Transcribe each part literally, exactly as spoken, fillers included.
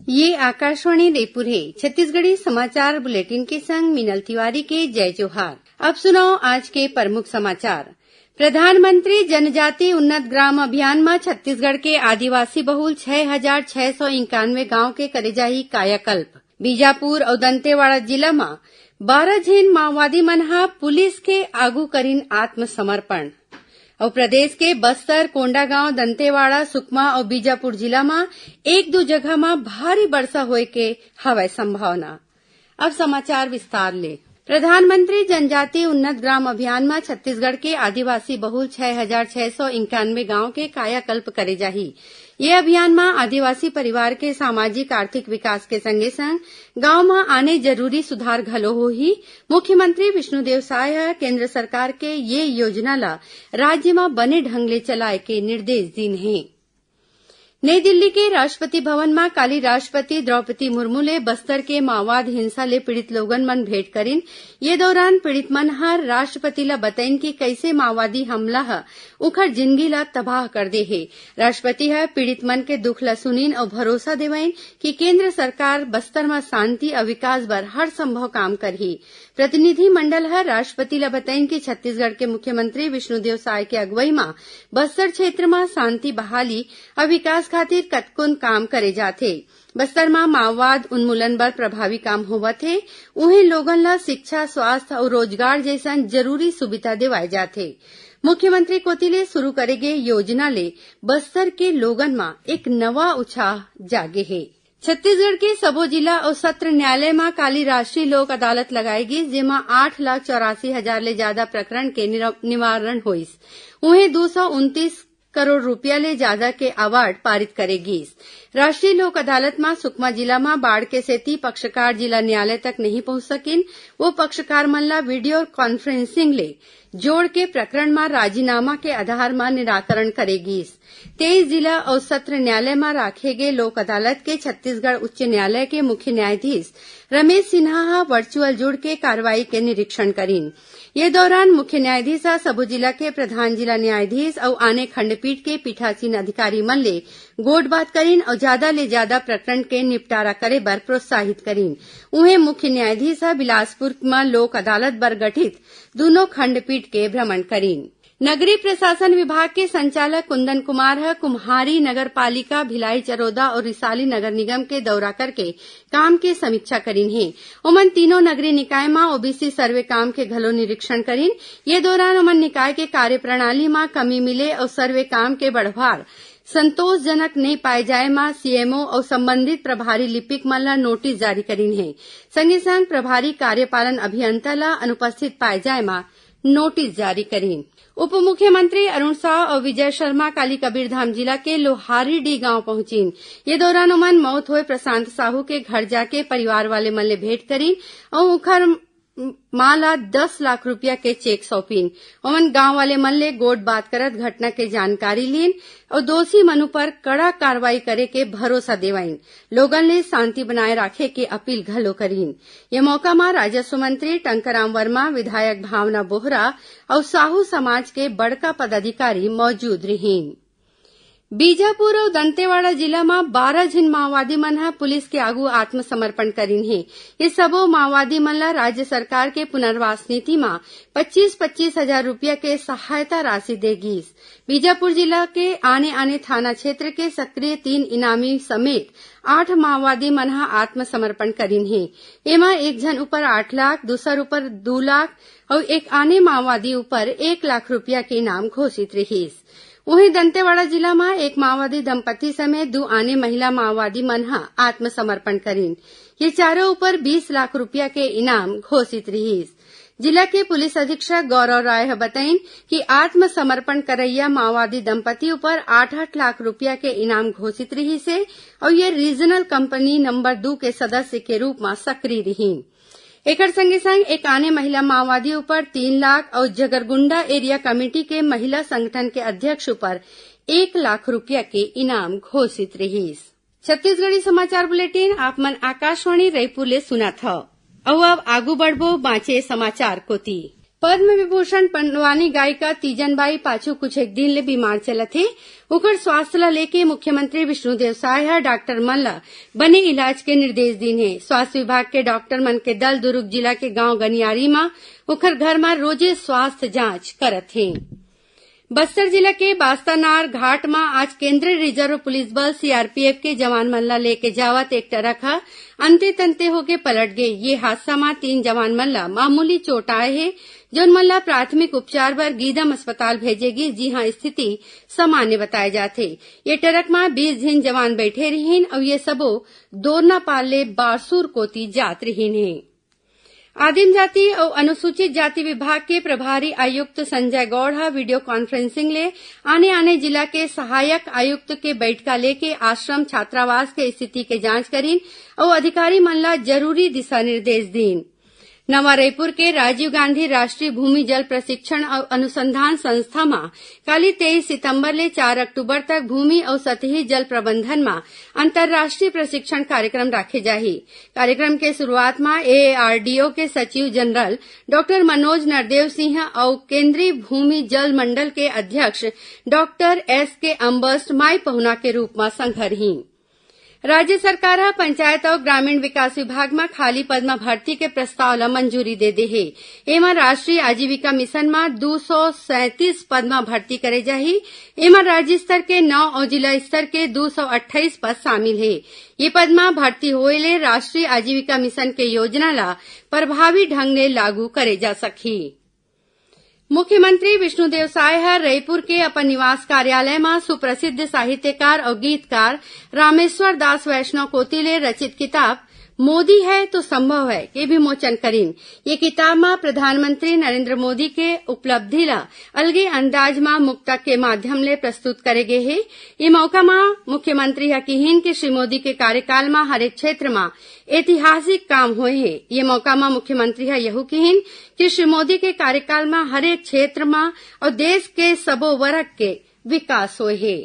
ये आकाशवाणी रायपुर हे। छत्तीसगढ़ी समाचार बुलेटिन के संग मीनल तिवारी के जय जोहार। अब सुनव आज के प्रमुख समाचार। प्रधानमंत्री जनजाति उन्नत ग्राम अभियान म छत्तीसगढ़ के आदिवासी बहुल छह हजार छह सौ इक्यानवे गांव के करे जाही कायाकल्प। बीजापुर अउ दंतेवाड़ा जिला म बारह झिन माओवादी मन ह पुलिस के आगू करिन आत्मसमर्पण। अउ प्रदेश के बस्तर, कोंडागांव, दंतेवाड़ा, सुकमा अउ बीजापुर जिला म एक दू जगह म भारी बरसा होए के हवय संभावना। अब समाचार विस्तार ले। प्रधानमंत्री जनजाति उन्नत ग्राम अभियान म छत्तीसगढ़ के आदिवासी बहुल छह हजार छह सौ इक्यानवे गांव के कायाकल्प करे जाही। ये अभियान म आदिवासी परिवार के सामाजिक आर्थिक विकास के संगे संग गांव म आने जरूरी सुधार घलो होही। मुख्यमंत्री विष्णुदेव साय ह केंद्र सरकार के ये योजना ल राज्य म बने ढंग ले चलाए के निर्देश दीन हे। नई दिल्ली के राष्ट्रपति भवन म काली राष्ट्रपति द्रौपदी मुर्मू ले बस्तर के माओवाद हिंसा ले पीड़ित लोगन मन भेंट करिन। ये दौरान पीड़ित मन ह राष्ट्रपति ल बतइन कि कइसे माओवादी हमला ह उखर जिनगी ल तबाह कर दे हे। राष्ट्रपति ह पीड़ित मन के दुख ल सुनिन अउ भरोसा देवइन कि केंद्र सरकार बस्तर म शांति अउ विकास बर हर संभव काम करही। प्रतिनिधि मंडल ह राष्ट्रपति ल बतइन कि छत्तीसगढ़ के मुख्यमंत्री विष्णुदेव साय के अगुवई म बस्तर क्षेत्र म शांति बहाली अउ विकास खातिर कतकोन काम करे जात हे। बस्तर म माओवाद उन्मूलन बर प्रभावी काम होवत हे। उहें, लोगन ल शिक्षा, स्वास्थ्य अउ रोजगार जइसन जरूरी सुविधा देवाए जात हे। मुख्यमंत्री कोति ले शुरू करे गे योजना ले बस्तर के लोगन म एक नवा उत्साह जागे हे। छत्तीसगढ़ के सबो जिला अउ सत्र न्यायालय म काली राष्ट्रीय लोक अदालत लगाए गिस, जेमा आठ लाख चौरासी हजार ले जादा प्रकरण के निर-, निवारण होइस। उहें, दू सौ उनतीस करोड़ रुपया ले जादा के अवार्ड पारित करे गिस। राष्ट्रीय लोक अदालत म सुकमा जिला म बाढ़ के सेती पक्षकार जिला न्यायालय तक नहीं पहुंच सकिन। वो पक्षकार मन ला वीडियो कॉन्फ्रेंसिंग ले जोड़ के प्रकरण म राजीनामा के आधार म निराकरण करे गिस। तेईस जिला अउ सत्र न्यायालय म राखे गे लोक अदालत के छत्तीसगढ़ उच्च न्यायालय के मुख्य न्यायाधीश रमेश सिन्हा ह वर्चुअल जुड़ के कार्रवाई के निरीक्षण करिन। ये दौरान मुख्य न्यायाधीश ह सबो जिला के प्रधान जिला न्यायाधीश अउ आने खंडपीठ के पीठासीन अधिकारी मन ले गोठबात करिन अउ जादा ले जादा प्रकरण के निपटारा करे बर प्रोत्साहित करिन। उहें, मुख्य न्यायाधीश ह बिलासपुर म लोक अदालत बर गठित दूनों खंडपीठ के भ्रमण करिन। नगरीय प्रशासन विभाग के संचालक कुंदन कुमार ह कुम्हारी नगर पालिका, भिलाई चरोदा अउ रिसाली नगर निगम के दौरा करके काम के समीक्षा करिन हे। ओमन तीनों नगरीय निकाय म ओबीसी सर्वे काम के घलो निरीक्षण करिन। ये दौरान ओमन निकाय के कार्यप्रणाली म कमी मिले अउ सर्वे काम के बढ़वार संतोषजनक नइ पाए जाए म सीएमओ अउ संबंधित प्रभारी लिपिक मन ल नोटिस जारी करिन हे। संगे संग प्रभारी कार्यपालन अभियंता ल अनुपस्थित पाए जाए म नोटिस जारी करिन। उप मुख्यमंत्री अरुण साव अउ विजय शर्मा काली कबीरधाम जिला के लोहारीडीह गांव पहुंचिन। ये दौरान ओमन मौत होए प्रशांत साहू के घर जाके परिवार वाले मन ले भेंट करिन अउ उखर मां ला दस लाख रुपया के चेक सौंपिन। ओमन गांव वाले मन ले गोठ बात करत घटना के जानकारी लीन अउ दोषी मन उपर कड़ा कार्रवाई करे के भरोसा देवाइन। लोगन ले शांति बनाए राखे के अपील घलो करिन। ये मौका म राजस्व मंत्री टंकाराम वर्मा, विधायक भावना बोहरा अउ साहू समाज के बड़का पदाधिकारी मौजूद रिहीन। बीजापुर अउ दंतेवाड़ा जिला म बारह झिन माओवादी मन ह पुलिस के आगू आत्मसमर्पण करिन हे। ये सबो माओवादी मन ल राज्य सरकार के पुनर्वास नीति म पच्चीस पच्चीस हजार रुपया के सहायता राशि दे गीस। बीजापुर जिला के आने-आने थाना क्षेत्र के सक्रिय तीन इनामी समेत आठ माओवादी मन ह आत्मसमर्पण करिन हे। एमा एक झन ऊपर आठ लाख, दूसर ऊपर दू लाख अउ एक आने माओवादी ऊपर एक लाख रुपया के इनाम घोषित रिहीस। उहें, दंतेवाड़ा जिला म एक माओवादी दंपति समेत दू आने महिला माओवादी मन ह आत्मसमर्पण करिन। ये चारों ऊपर बीस लाख रुपया के इनाम घोषित रिहीस। जिला के पुलिस अधीक्षक गौरव राय ह बतइन कि आत्मसमर्पण करइया माओवादी दंपति ऊपर आठ आठ लाख रुपया के इनाम घोषित रिहीस हे अउ ये रीजनल कंपनी नंबर दू के सदस्य के रूप म सक्रिय रिहीन। एकर संगे संग एक आने महिला माओवादी ऊपर तीन लाख अउ जगरगुंडा एरिया कमेटी के महिला संगठन के अध्यक्ष ऊपर एक लाख रुपया के इनाम घोषित रिहीस। छत्तीसगढ़ी समाचार बुलेटिन आप मन आकाशवाणी रायपुर ले सुनत हव। अउ अब आगू बढ़बो बांचे समाचार कोति। पद्म विभूषण पंडवानी गायिका तीजन बाई पाछू कुछ एक दिन ले बीमार चलत हे। ओकर स्वास्थ्य ला लेके मुख्यमंत्री विष्णुदेव साय ह डॉक्टर मन ला बने इलाज के निर्देश दीन हे। स्वास्थ्य विभाग के डॉक्टर मन के दल दुर्ग जिला के गांव गनियारी म ओकर घर म रोजे स्वास्थ्य जांच करत हे। बस्तर जिला के बास्तानार घाट म आज केंद्रीय रिजर्व पुलिस बल, सीआरपीएफ, के जवान मन ला लेके जावत एक ट्रक ह अंते तंते होके पलट गे। ये हादसा म तीन जवान मन ला मामूली चोट आए हे, जौन मन ला प्राथमिक उपचार बर गीदम अस्पताल भेजे गिस, जिहां स्थिति सामान्य बताए जात हे। ये ट्रक म बीस झिन जवान बैठे रिहीन अउ ये सबो दोरनापाल ले बारसूर कोति जात रिहीन हे। आदिम जाति अउ अनुसूचित जाति विभाग के प्रभारी आयुक्त संजय गौड़ ह वीडियो कॉन्फ्रेंसिंग ले आने-आने जिला के सहायक आयुक्त के बैठका लेके आश्रम छात्रावास के स्थिति के जांच करीन अउ अधिकारी मन ला जरूरी दिशा निर्देश दीन। नवा रईपुर के राजीव गांधी राष्ट्रीय भूमि जल प्रशिक्षण अउ अनुसंधान संस्था म काली तेईस सितंबर ले चार अक्टूबर तक भूमि अउ सतही जल प्रबंधन म अंतर्राष्ट्रीय प्रशिक्षण कार्यक्रम राखे जाही। कार्यक्रम के शुरुआत म एएआरडीओ के सचिव जनरल डॉक्टर मनोज नरदेव सिंह अउ केंद्रीय भूमि जल मंडल के अध्यक्ष डॉक्टर एस के अम्बर्स्ट माई पहुना के रूप म संघरही। राज्य सरकार ह पंचायत अउ ग्रामीण विकास विभाग म खाली पद म भर्ती के प्रस्ताव ल मंजूरी दे दे हे। एमा राष्ट्रीय आजीविका मिशन म दू सौ सैंतीस पद म भर्ती करे जाही। एमा राज्य स्तर के नौ अउ जिला स्तर के दू सौ अट्ठाईस पद शामिल हे। ये पद म भर्ती होए ले राष्ट्रीय आजीविका मिशन के योजना ल प्रभावी ढंग ले लागू करे जा सकही। मुख्यमंत्री विष्णुदेव साय ह रईपुर के अपन निवास कार्यालय म सुप्रसिद्ध साहित्यकार अउ गीतकार रामेश्वर दास वैष्णव कोति ले रचित किताब मोदी है तो संभव है के विमोचन करीन। ये किताब म प्रधानमंत्री नरेंद्र मोदी के उपलब्धि ल अलगे अंदाज म मुक्तक के माध्यम ले प्रस्तुत करे गे हे। ये मौका म मुख्यमंत्री ह किहीन कि श्री मोदी के कार्यकाल म हरेक क्षेत्र म ऐतिहासिक काम होए हे। ये मौका म मुख्यमंत्री ह यहू किहीन कि श्री मोदी के कार्यकाल म हरेक क्षेत्र म अउ देश के सबो वर्ग के विकास होए हे।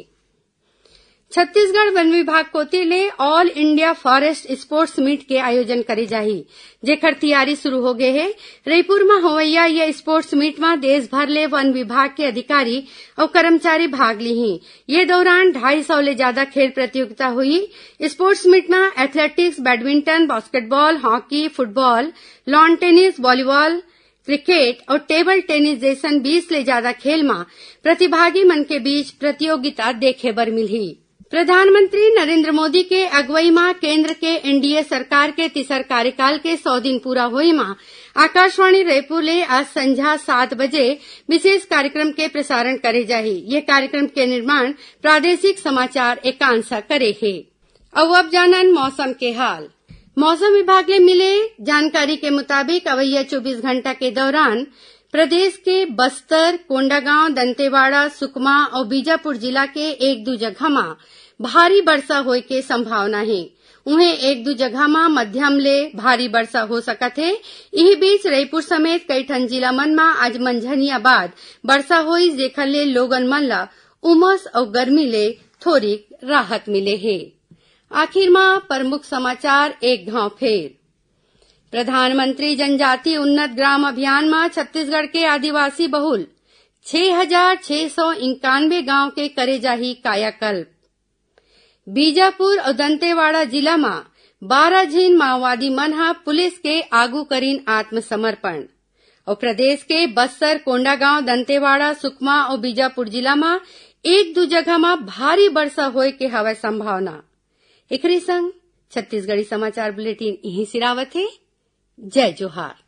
छत्तीसगढ़ वन विभाग कोति ले all India forest sports meet के आयोजन करे जाही, जेखर तियारी शुरू हो गे हे। रईपुर म होवइया ये स्पोर्ट्स मीट म देश भर ले वन विभाग के अधिकारी अउ कर्मचारी भाग लिही। ये दौरान ढाई सौ ले ज्यादा खेल प्रतियोगिता होही। स्पोर्ट्स मीट म athletics, badminton, basketball, hockey, football, lawn tennis, volleyball, cricket अउ टेबल टेनिस जैसन बीस ले ज्यादा खेल म प्रतिभागी मन के बीच प्रतियोगिता देखे बर मिलही। प्रधानमंत्री नरेंद्र मोदी के अगुवई म केंद्र के एनडीए सरकार के तीसर कार्यकाल के सौ दिन पूरा होए म आकाशवाणी रायपुर ले आज संझा सात बजे विशेष कार्यक्रम के प्रसारण करे जाही। ये कार्यक्रम के निर्माण प्रादेशिक समाचार एकांश ह करे हे। अउ अब जानन मौसम के हाल। मौसम विभाग ले मिले जानकारी के मुताबिक अवइया चौबीस घंटा के दौरान प्रदेश के बस्तर, कोंडागांव, दंतेवाड़ा, सुकमा अउ बीजापुर जिला के एक दू जगह म भारी बरसा होए के संभावना हे। उहें एक दू जगह म मध्यम ले भारी बरसा हो सकत हे। इही बीच रईपुर समेत कई ठन जिला मन म आज मंझनिया बाद बरसा होइस, जेखर ले लोगन मन ल उमस अउ गर्मी ले थोरिक राहत मिले हे। आखिर म प्रमुख समाचार एक घांव फेर। प्रधानमंत्री जनजाति उन्नत ग्राम अभियान म छत्तीसगढ़ के आदिवासी बहुल छह हजार छह सौ इक्यानवे गांव के करे जाही कायाकल्प। बीजापुर अउ दंतेवाड़ा जिला म बारह झिन माओवादी मन ह पुलिस के आगू करिन आत्मसमर्पण। अउ प्रदेश के बस्तर, कोंडागांव, दंतेवाड़ा, सुकमा अउ बीजापुर जिला म एक दू जगह म भारी बरसा होए के हवय संभावना। एकरे संग छत्तीसगढ़ी समाचार बुलेटिन इहीं सिरावत हे। जय जोहार।